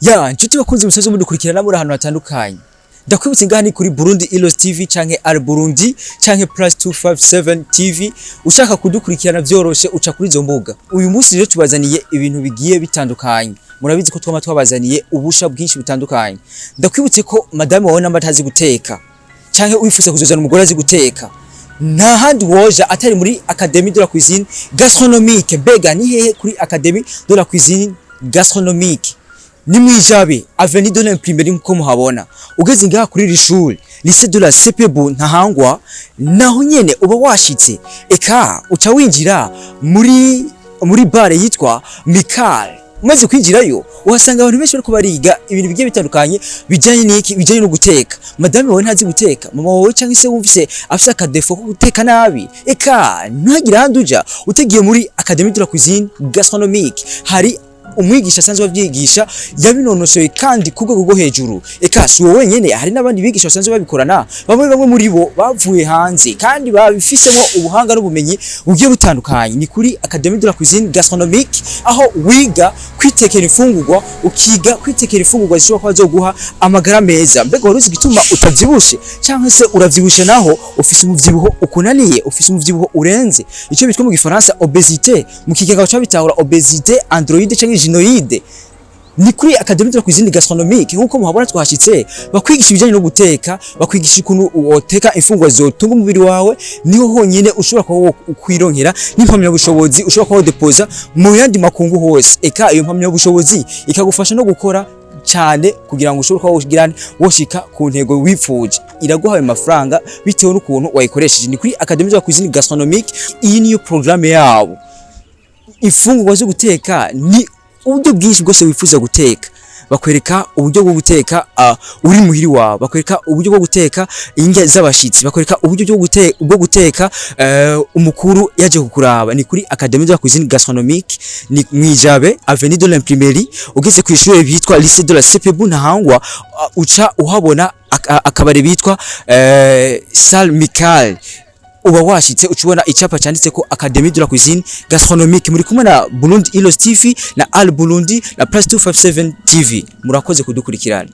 Ya nshuti bakunzi musozi mudukurikirana muri ahantu hatandukanye, ndakwibutse ngaha ni kuri Burundi Heroes TV canke Al Burundi canke Plus 257 TV. Ushaka kudukurikirana vyoroshe, uca kuri izo mbuga. Uyu munsi rero tubazaniye ibintu bigiye bitandukanye. Murabizi ko twama twabazaniye ubusha bwinshi butandukanye. Ndakwibutse ko madame wawe namba atazi guteka canke wifuza kuzozana umugore azi guteka, nta handi woja atari muri Académie de la Cuisine Gastronomique. Mbega ni hehe kuri Académie de la Cuisine Gastronomique? Ni mwijabe, Avenue de l'Imprimerie, nkuko muhabona. Ugeze ngaha kuri iri shuri, Lycée de la CPB Ntahangwa, naho nyene uba washitse. Eka uca winjira muri bare yitwa Mikal. Umaze kwinjirayo uhasanga abantu benshi bariko bariga ibintu bigiye bitandukanye bijanye n'iki? Bijanye no guteka. Madame wawe ntazi guteka, mama wawe cyangwa se wumvise afise akadefo ko guteka nabi, eka ntihagire ahandi uja utegiye muri Académie de la Cuisine Gastronomique. Hari umwigisha asanzwe avyigisha, yabinonosoye kandi ku rwego rwo hejuru. Eka si wowe wenyene, hari n'abandi bigisha basanzwe babikorana. Bamwe bamwe muri bo bavuye hanze kandi babifisemo ubuhanga n'ubumenyi bugiye butandukanye. Ni kuri Académie de la Cuisine Gastronomique, aho wiga kwitekera imfungurwa, ukiga kwitekera imfungurwa zishobora kuba zoguha amagara meza. Mbega wari uzi igituma utavyibushe, cyangwa se uravyibushe naho ufise umuvyibuho ukunaniye, ufise umuvyibuho urenze, icyo bitwa mu Gifaransa obésité, mu Kigega baca bitahura obésité androïde canke gynoïde? Ni kuri Académie de la Cuisine Gastronomique, nkuko muhabona twashitse. Bakwigisha ibijyanye no guteka, bakwigisha ukuntu woteka imfungurwa zotunga umubiri wawe. Niho honyine ushobora kuba kwironkera n'impamyabushobozi ushobora kuba wodepoza mu yandi makungu hose. Eka iyo mpamyabushobozi ikagufasha no gukora cyane kugira ngo ushobore kuba wogira woshika ku ntego wipfuje. Iraguha ayo mafaranga bitewe n'ukuntu wayikoresheje. Ni kuri Académie de la Cuisine Gastronomique. Iyi niyo programme yabo. Imfungurwa zo guteka ni uburyo bwinshi bwose wifuza guteka. Bakwereka uburyo bwo guteka uri muhiri wawe, bakwereka uburyo bwo guteka indya z'abashitsi, bakwereka uburyo bwo guteka umukuru yaje kukuraba. Ni kuri Académie de la Cuisine Gastronomique, ni mwijabe, Avenue de l'Imprimerie. Ugeze ku ishure bitwa Lycée de la CPB Ntahangwa, uca uhabona akabare bitwa Salle Michael, uba washitse. Ucubona icapa cyanditse ko Académie de la Cuisine Gastronomique. Muri kumwe na Burundi Heroes TV na Al Burundi na Plus 257 TV. Murakoze kudukurikirana.